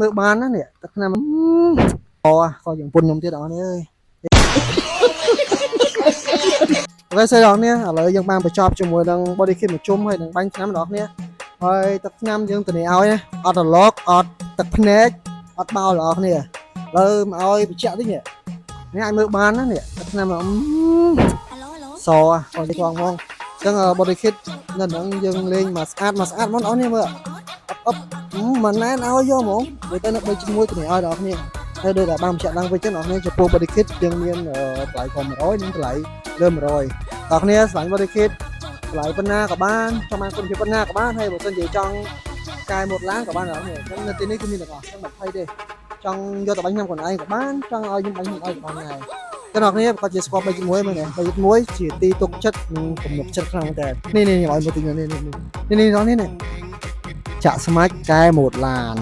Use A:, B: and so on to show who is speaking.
A: មើលបានណានេះទឹកថ្នាំអូសជាងពុនខ្ញុំទៀតអស់នេះអើយ OK ស្អីដល់នេះឥឡូវយើងបានបញ្ចប់ជាមួយនឹង body kit មួយជុំហើយនឹងបាញ់ថ្នាំដល់គ្នាហើយទឹកថ្នាំយើងធានាឲ្យណាអត់រលកអត់ទឹកភ្នែកអត់បោលដល់គ្នាឥឡូវមកឲ្យបញ្ជាក់តិចនេះនេះអាចមើលបានណានេះទឹកថ្នាំសអត់ថងហ្មងអញ្ចឹង body kit នៅហ្នឹងយើងលេងមកស្អាតមកស្អាតហ្មងបងប្អូននេះមើលអប់អប់មិនណែនឲ្យយកហ្មងនិយាយទៅនៅ3.1ធានាឲ្យដល់គ្នាហើយដូចតែបានបញ្ជាក់ឡើងវិញចឹងបងប្អូនចំពោះ body kit យើងមានតម្លៃក្រោម100និងតម្លៃលើ100បងប្អូនស្រឡាញ់ body kit តម្លៃប៉ុណ្ណាក៏បានចង់បានគុណភាពប៉ុណ្ណាក៏បានហើយបើសិនជាចង់កែម៉ូតឡានក៏បានដែរបងប្អូនអញ្ចឹងនៅទីនេះគឺមានទាំងអស់អញ្ចឹងមិនភ័យទេចង់យកទៅបាញ់ខ្ញុំខ្លួនឯងក៏បានចង់ឲ្យខ្ញុំបាញ់ខ្ញុំឲ្យក៏បានដែរចឹងអ្នកគ្នាក៏ជាស្គាល់3.1មើលនេះ3.1ជាទីទុកចិត្តនិងទំនុកចិត្តខ្លាំងតែនេះនេះឲ្យមើលទីនេះនេះនេះនេះនេះនេះនេះចាក់ស្មាច់កែម៉ូតឡាន